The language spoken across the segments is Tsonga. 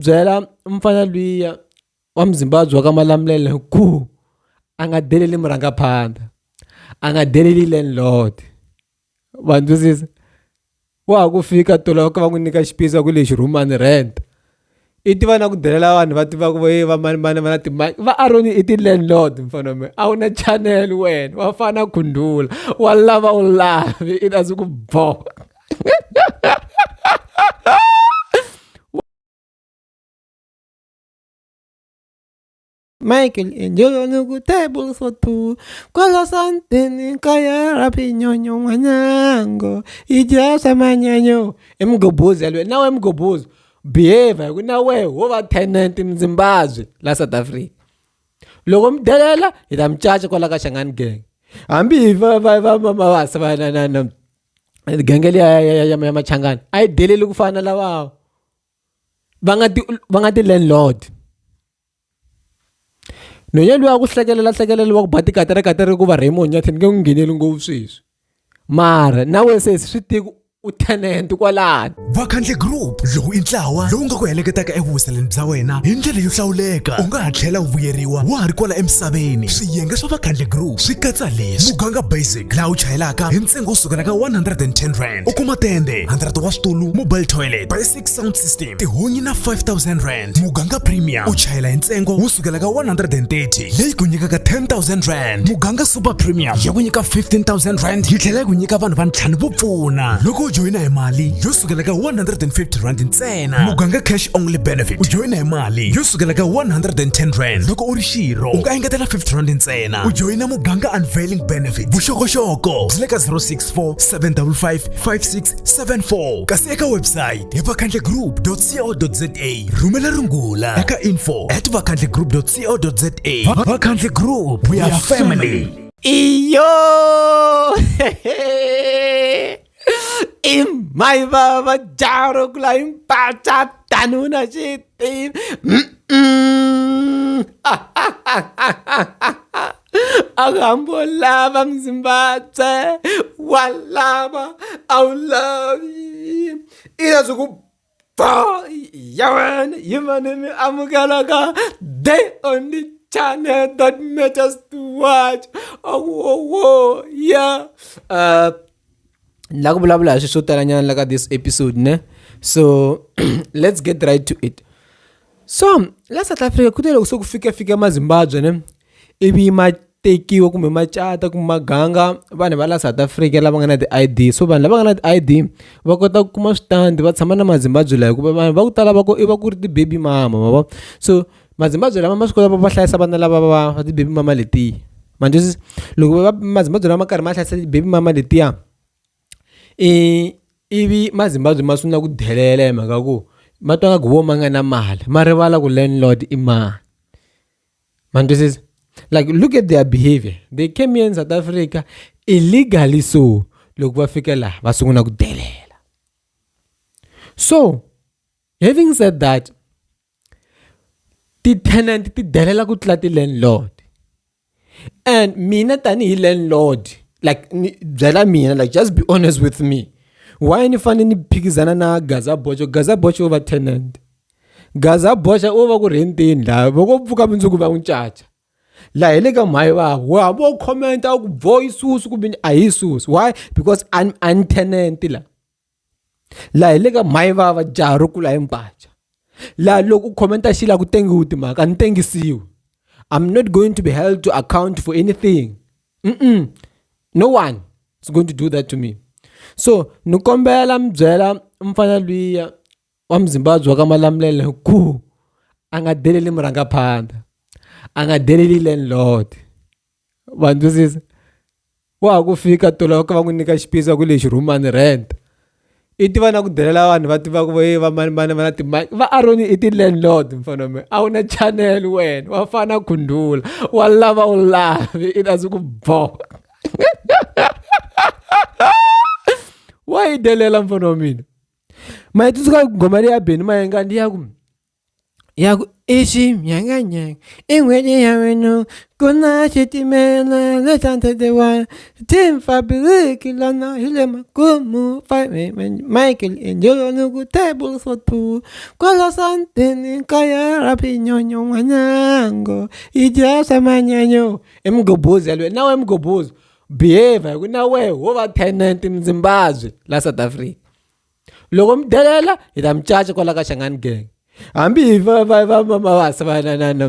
Byela mfana luya wa Muzimbabwe wa ka Malamulele ku a nga deleli murhangaphandha a nga deleli landlord wa ni twisisa wa ha ku fika tolo va n'wi nyika xiphiso va ku lexi rhumani rent i tiva na ku delela vanhu va tiva ku va manimani va na timali va Aroni i ti-landlord mfana wa mina a wu na channel wena wa fana khundula wa lava u lavi i ta swi ku bo. Michael Enjolo ku table for two kwala santeni kaya ra pinyonyo n'wanyango i dya swa manyanyo i mugobhozi yalwe na we mugobhozi behave hi ku na wehe wo va tenant mzimbabwe la South Africa loko mi delela hi ta mi caca kwala ka Shangani gang hambi hi va va va va va va na na na genge liya ya ya ya Machangani a yi deleli ku fana na lavawa va nga ti va nga ti-landlord nhwenya luya ku hlekelela hlekelela wa ku ba tikatara katara ku va Raymond Nyathi ni nge n'wi ngheneli ngopfu sweswi mara na wena se swi tivi u tenant kwalano. Vakhandle Group lowu i ntlawa lowu nga ku heleketaka evuwiseleni bya wena hi ndlela yo hlawuleka. U nga ha tlhela u vuyeriwa wa ha ri kwala emisaveni. Swiyenge swa Vakhandle Group swi katsa leswi: Muganga Basic, laha u chayelaka hi ntsengo wo sukela ka 110 rand, u kuma tende, 100 wa switulu, mobile toilet, basic sound system, tihunyi na 5000 rand. Muganga Premium, u chayela hi ntsengo wo sukela ka 130, leyi ku nyikaka 10000 rand. Muganga Super Premium ya ku nyika 15000 rand, yi tlhela yi ku nyika vanhu va ntlhanu vo pfuna loko u joyina hi mali yo sukela ka 150 rand ntsena. Muganga Cash Only Benefit, u joyina hi mali yo sukela ka 110 rand. Loko u ri xirho, u nga engetela 50 rand ntsena, u joyina Muganga Unveiling Benefit. Vuxokoxoko byi le ka 064 755 5674, kasi eka website hi vakhandlegroup.co.za. Rhumela rungula eka info at vakhandlegroup.co.za. Vakhandle Group, we are family. Iyo i mai vava jaro kula impacha tanuna xitivi a ku hambi wo lava Mzimbabwe wa lava a wu lavi i leswi ku ba ya wena yi mane mi amukela ka the only channel that matters to watch oh, oh, oh, yeah ni lava ku vulavula hi swilo swo talanyana la ka this episode ne so let's get right to it. So la South Africa ku te loko se ku fika fika maZimbabwe ne ivi ma tekiwa kumbe ma cata kumbe ma ganga vanhu va la South Africa lava nga na ti-I_D so vanhu lava nga na ti-I_D va kota ku kuma switandi va tshama na maZimbabwe la hikuva vanhu va ku tala va ko i va ku ri ti-baby mama ma vo so maZimbabwe lama ma swi kota va hlayisa vana lava va va ti-baby mama letiya ma ni twisisa loko va maZimbabwe lama ma karhi ma hlayisa ti-baby mama letiya i ivi maZimbabwe ma sungula ku delela hi mhaka ku ma twa nga ku vo ma nga na mali ma rivala ku landlord i mani ma ni twisisa like look at their behavior they came here in South Africa illegally so loko va fika laha va sungula ku delela so having said that ti-tenant ti delela ku tlula ti-landlord and mina tanihi landlord like ni byela mina like just be honest with me why ni fanele ni phikizana na Gaza Bocha Gaza Bocha wo va tenant Gaza Bocha wo va ku renteni laha va ko pfuka mundzuku va n'wi caca laha hi le ka mhayi vavo wa hambi wo comment-a ku vo yi susi kumbe a hi susi why because a ni tenant la laha hi le ka mhayi vava jaha ro kula hi mpaca laha loko u comment-a xi la ku tengiwi timhaka a ni tengisiwi I'm not going to be held to account for anything mm no one is going to do that to me so ni kombela mi byela mfana luya wa Muzimbabwe wa ka Malamulele ku a nga deleli murhangaphandha a nga deleli landlord wa ni twisisa wa ha ku fika tolo va n'wi nyika xiphiso ku lexi rhumani rent i tiva na ku delela vanhu va tiva ku va mani mani va na timali va Aroni i ti-landlord mfana wa mina a wu na channel wena wa fana khundula wa lava u lavi i ta swi ku bo wa yi delela mfana wa mina ma yi tsundzuka nghoma leyi ya Benny Mayengani ya ku. Ya ku i xinyanganyanga i n'hweti ya wena ku na xitimela lexa 31 team fabric lana hi le makumu Michael Angelo ku table for two kwala santini kaya ra pinyonyo n'wanyango i dya swa manyanyo i mugobhozi yaloye na wehe mugobhozi behave hi ku na wehe wo va tenant Mzimbabwe la South Africa. Loko mi delela hi ta mi caca kwala ka Shangani gang hambi hi va va va va mavasa va na na na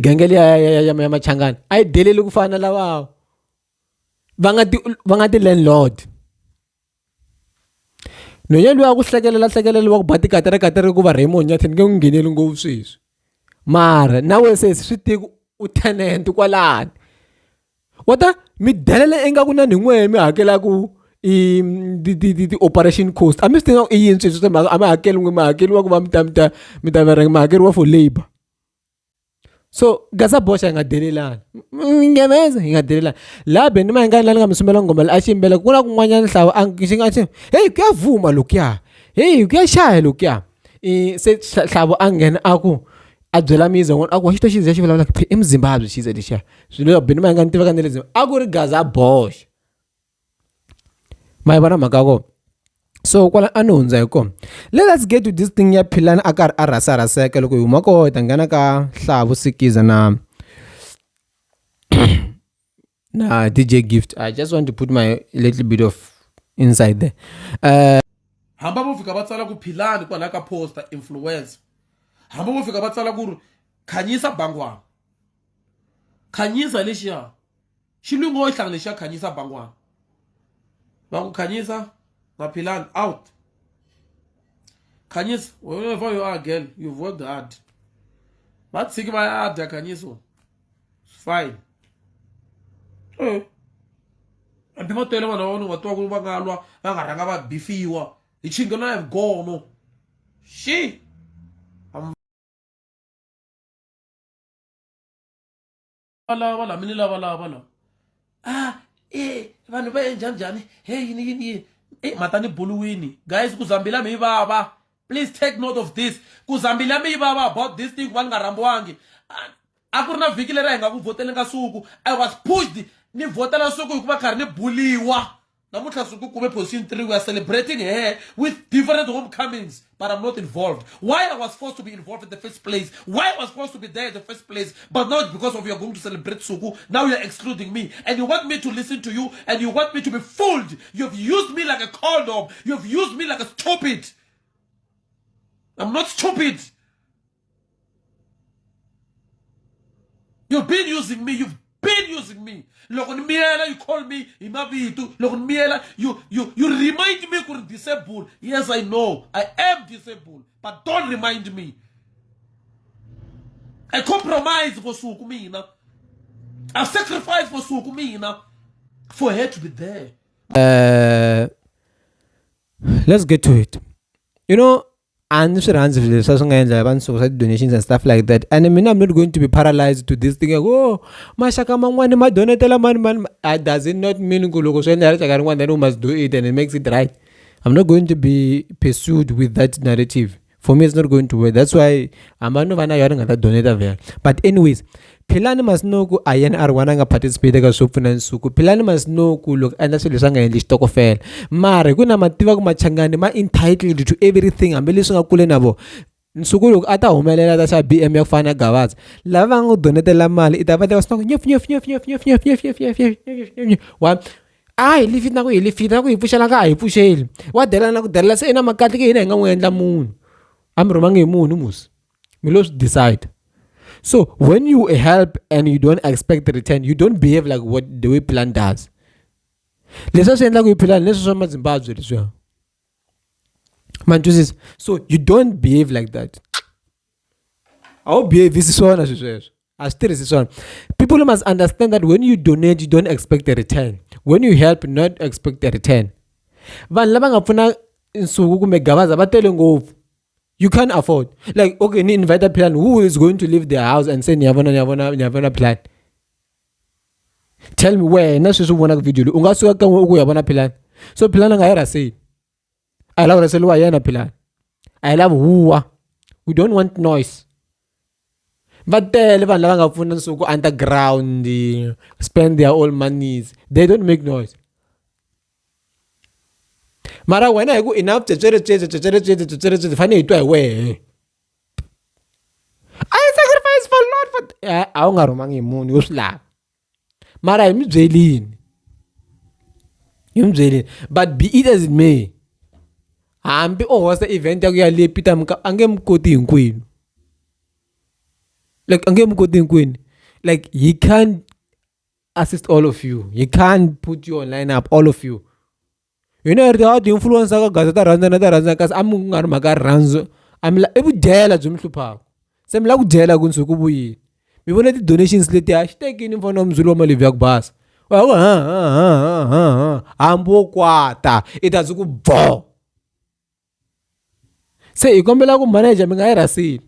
genge liya ya ya ya Machangani a yi deleli ku fana na lavawa va nga ti va nga ti-landlord nhwenya luya ku hlekelela hlekelela wa ku ba tikatere katere ku va Raymond Nyathi ni nge n'wi ngheneli ngopfu sweswi mara na wena se swi tivi ku u tenant kwalani. Wa ta mi delela ingaku na n'wehe mi hakelaku i ti ti ti ti-operation cost a mi swi tivi i yini sweswo mhaka a mi hakeli n'we mi hakeriwa ku va mi ta mi ta mi ta mi hakeriwa for labour so Gaza boxa hi nga delelani ngemeza hi nga delelani laha Benny Mayengani la ni nga mi sumbela nghoma leyi a xi yimbela ku na kun'wanyana nhlawu a xi nga xi heyi ku ya vuma lokuya heyi ku ya xaya lokuya i se Hlavu a nghena a ku a byela miza n'wana a ku wa xi twa xiza xi vulavulaka phe i muzimbabwe xiza lexiya swilo leswa Benny Mayengani tiveka na le Zimbabwe a ku ri Gaza boxa ma yi vona mhaka ya kona so kwala a ni hundza hi kona let us get to this thing ya Philani a karhi a rhasarhaseka loko hi huma koho hi ta nghena ka Hlavu Sikiza na na DJ Gift I just want to put my little bit of inside there Hamba vo fika va tsala ku Philani kwalaya ka poster influencer hamba vo fika va tsala ku ri Khanyisa Bangwana Khanyisa lexiya xilungu wo hlangana lexiya Khanyisa Bangwana va ku Khanyisa na Philani out Khanyisa wherever you are girl you've worked hard va tshiki va ya dya Khanyiso fine eh hambi va tele vanhu va va twa ku va nga lwa va nga rhanga va bifiwa hi chinga na gono xi lava la mini lava lava la ah eh vanhu va endla njhani he yini yini yini eh mata ni buluwini guys ku zambila mi vava please take note of this ku zambila mi vava about this thing ku va ni nga rhambiwangi a ku ri na vhiki leri a hi nga ku vhoteli ka suku i was pushed ni vhotela suku hikuva karhi ni buliwa namuntlha suku kume position 3 we are celebrating her with different homecomings but i'm not involved why i was forced to be involved in the first place why i was forced to be there in the first place but not because of you're going to celebrate suku now you're excluding me and you want me to listen to you and you want me to be fooled you've used me like a condom you've used me like a stupid i'm not stupid You've been using me. You've been using me. Loko ni miyela, you call me hi mavito. Loko ni miyela, you you you remind me ku ri disabled. Yes, I know. I am disabled, but don't remind me. I compromise for suku mina. I sacrifice for suku mina for her to be there. Let's get to it. You know, a ni swi rhandzi swilo leswi swi nga endla va ni swa ti-donations and stuff like that and mina I'm not going to be paralyzed to this thing oh maxaka man'wani ma donetela mani mani does it not mean ku loko swi endla rixaka rin'wana then we must do it and it makes it right I'm not going to be pursued with that narrative for me it's not going to work that's why hamba no va na yona ni nga ta doneta vhele but anyways Philani Masuku a yena a ri n'wana a nga participate eka swo pfuna nsuku Philani Masuku loko a endla swilo leswi a nga endli xitokofela mara hi ku na ma tiva ku Machangani ma entitled to everything hambileswi nga kule na vona nsuku loko a ta humelela ta xa B_M ya ku fana na Gavaza lava va nga n'wi donetela mali i ta va teka swi nyef nyef nyef nyef nyef nyef nyef nyef nyef nyef nyef nyef nyef wa a hi lifiti na ku hi lifiti na ku hi pfuxela ka a hi pfuxeli wa delela na ku delela se i na makatla ke hina hi nga n'wi endla munhu a mi rhumangi hi munhu musi mi lo swi decide so when you help and you don't expect the return you don't behave like what the way plan does leswi a swi endlaka hi plan leswi swa mazimbabwe leswiya ma ni twisisa so you don't behave like that a wu behavisi swona swi sweswo a swi tirhisi swona people must understand that when you donate you don't expect a return when you help not expect a return vanhu lava nga pfuna nsuku kumbe gavaza va tele ngopfu you can't afford like okay ni invite plan who is going to leave their house and say niyavona niyavona niyavona plan tell me wena sweswi u vonaka video leyi u nga suka kan'we u ku ya vona philani so philani a nga yi rhaseli a hi lava rhaseliwa hi yena philani a hi lavi huwa We don't want noise. Va tele vanhu lava nga pfuna nsuku underground, spend their all monies. They don't make noise. Mara wena hi ku enough tswetsweretswetse tswetsweretswetse tswetsweretswetse fanele hi twa hi wehe. I sacrifice for Lord for a wu nga rhumangi hi munhu yo swi lava. Mara hi mi byelini. Hi mi byelini but be it as it may. Hambi o hosta event ya ku ya le Peter Mokaba a nge mi koti hinkwenu. Like a nge mi koti hinkwenu. Like he can't assist all of you. He can't put you on line up all of you. Hina hi ri ta ti-influencer ka gaza ta rhandzana ta rhandzana kasi a mi ku nga ri mhaka ya rirhandzu a mi la i vudyela byi mi hluphaka se mi lava ku dyela ku nsuku vuyile mi vona ti-donations letiya xi tekini mfana wa muzulu wa malebvu ya ku basa wa ku ha ha ha ha ha ha hambi wo kwata i ta byi ku bvo se hi kombela ku manager mi nga yi rhaseli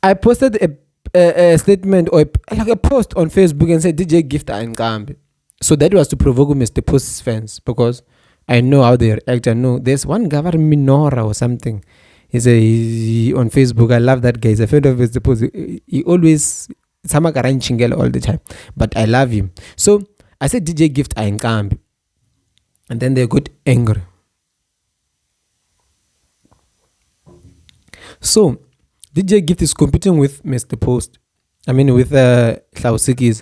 I posted a statement or like a post on Facebook and said DJ Gift Nqambi. So that was to provoke Mr. Post's fans because I know how they react. I know there's one guy Minora or something. He's a he, on Facebook. I love that guy. He's a friend of Mr. Post. He always tshama karhi a all the time. But I love him. So I said DJ Gift Nqambi. And then they got angry. So DJ Gift is competing with Mr. Post. I mean with Hlausekisa.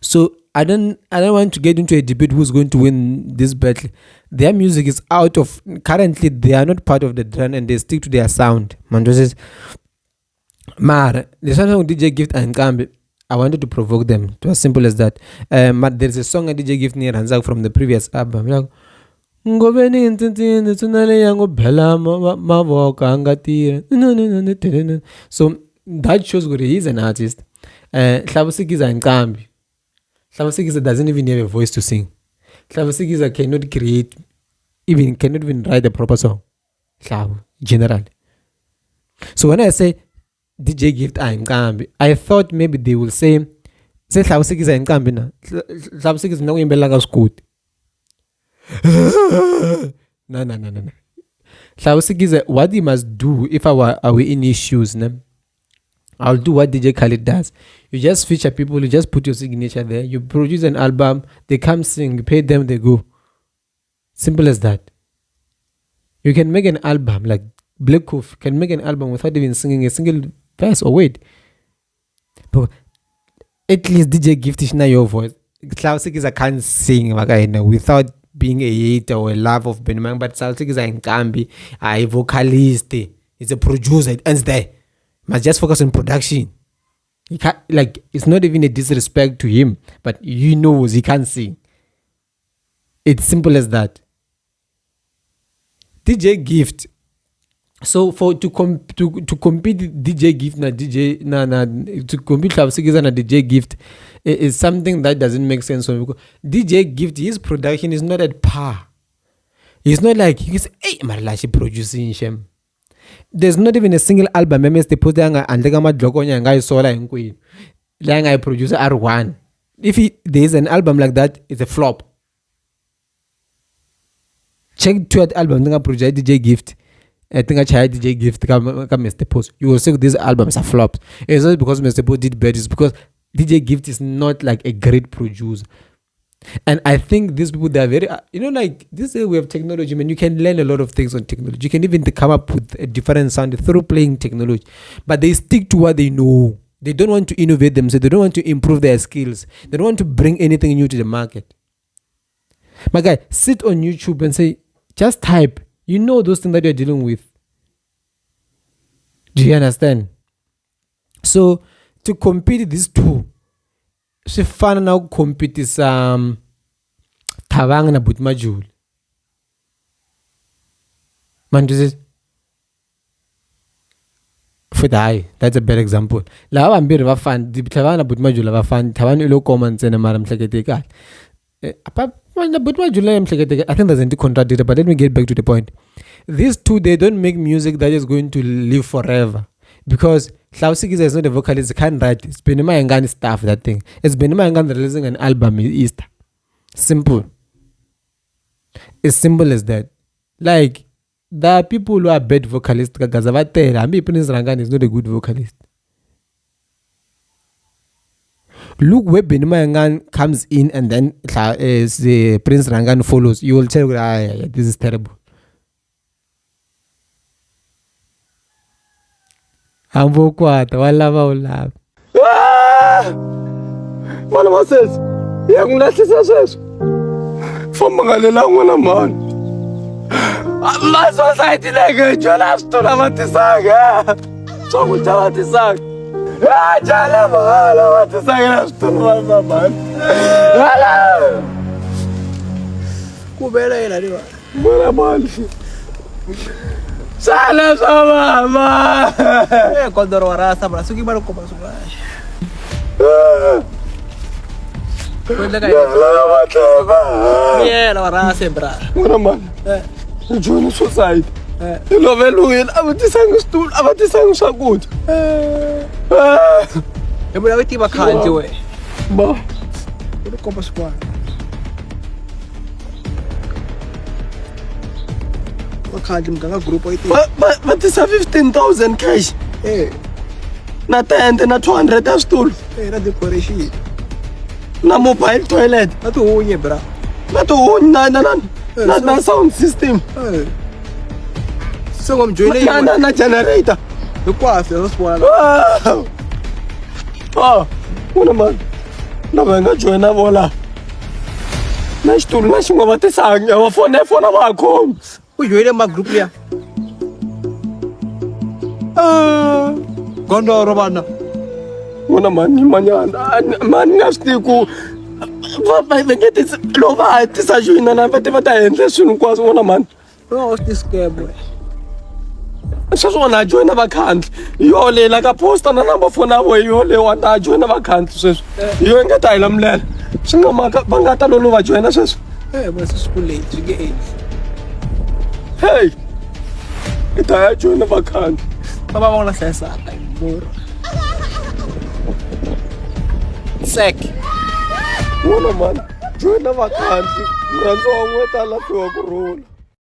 So I don't want to get into a debate who's going to win this battle. Their music is out of currently they are not part of the trend and they stick to their sound. Mando says Mara, leswi swa DJ Gift and Nqambi, I wanted to provoke them. It was simple as that. But there's a song DJ Gift ni rhandzaka from the previous album. Like, Ngoveni ntsintshini tsunale ya ngo bela mavoko a nga tirhi. So that shows that he's an artist. Hlavusikiza Nqambi. Hlavusikiza doesn't even have a voice to sing. Hlavusikiza cannot create, even cannot even write a proper song. Hlavu, generally. So when I say DJ Gift Nqambi, I thought maybe they will say se Hlavusikiza Nqambi na. Hlavusikiza na ku yimbelela ka swi koti. No, no, no, no, no. Hlavusikiza, what he must do if I were in his shoes, ne? I'll do what DJ Khaled does. You just feature people, you just put your signature there, you produce an album, they come sing, you pay them, they go. Simple as that. You can make an album, like Black Coffee can make an album without even singing a single verse or word. But at least DJ Gift is not your voice. Hlavusikiza can't sing without being a hater or a love of Benny Mayengani, but Hlavusikiza Nqambi, a vocalist, he's a producer, it ends there. Must just focus on production. He can't, like, it's not even a disrespect to him, but he knows he can't sing. It's simple as that. DJ Gift. So for to to compete DJ Gift na DJ na na to compete Hlavusikiza na DJ Gift is something that doesn't make sense for me, because DJ Gift, his production is not at par. He's not like he's hey mara she producing shem. There's not even a single album Mr. Post nga handle ka madlokonya nga yi sola hinkwenu. Leyi nga yi producer R1. If there's an album like that, it's a flop. Check two albums nga producer DJ Gift. I think I tried DJ Gift ka Mr. Post. You will see these albums are flops. It's not because Mr. Post did bad, it's because DJ Gift is not like a great producer. And I think these people, they are very, you know, like this day we have technology, man. You can learn a lot of things on technology. You can even come up with a different sound through playing technology. But they stick to what they know. They don't want to innovate themselves. They don't want to improve their skills. They don't want to bring anything new to the market. My guy, sit on YouTube and say, just type. You know those things that you're dealing with. Do you understand? So, to compete these two, swi fana na ku competisa Thabang na Buti Majuli. Man, this is futhi hayi, that's a bad example. Lava vambirhi va fana, Thabang na Buti Majuli va fani. Thabang i lo koma ntsena mara miehleketo yi kahle. Buti Majuli ya miehleketo, I think there's a contradictor, but let me get back to the point. These two, they don't make music that is going to live forever. Because Hlavusikiza is not a vocalist, he can't write. It's Benny Mayengani stuff, that thing. It's Benny Mayengani releasing an album in Easter. Simple. As simple as that. Like there are people who are bad vocalist ka Gaza va tele hambi Prince Rangani is not a good vocalist. Look where Benny Mayengani comes in and then Prince Rangani follows. You will tell, ah, this is terrible. Hambi wo kwata wa lava wu lava. N'wana wa sesi ya n'wi lahlisa sweswi famba nga lela n'wana mhani masosayiti leke jona switulu va tisaka swakudya va tisaka jala mahala va tisaka na switulu va sa mhani hala ku vela yena liwa n'wana mhani sala swa mama eh kondoro wa rasa bra suki baro kopa suka ku endleka yini miyela wa rasa bra n'wana mhani ni joyine society ni loveliwile a va tisangi switulu a va tisangi swakudya hi vula tiva khanti we ba u ri komba swin'wana Vakhale muganga group wa yi Va va va tisa 15000 cash eh na tende na 200 ya switulu eh na decoration na mobile toilet na tihunyi bra na tihunyi na na na na, na sound system eh se ngo mjoyine na, na, na generator hinkwaswo leswi swi vona Ah! Ah, n'wina mani lava hi nga joyina vola na xitulu na xin'we va tisangi va fona fona va ha khomi u joyine ma group liya gondoro vana n'wina mani manyana mani nga swi tivi ku va va va nge tisi loko va ha tisa joyina na va ti va ta endla swilo hinkwaswo n'wina mani no swi ti-scam we sweswi wona a joyina vakhandli yo leyi la ka posta na number phone ya voho yo leyi wa ta joyina vakhandli sweswi yo yi nga ta hi lamulela swi nga maka va nga ta lolo va joyina sweswi eh va swi ku late swi nge endli hey i ta ya joyina vakhandli va va va nga hlayisaka murhi Sek. n'wana mani joyina vakhandli murhandziwa wa n'we ta lafiwa ku rhula.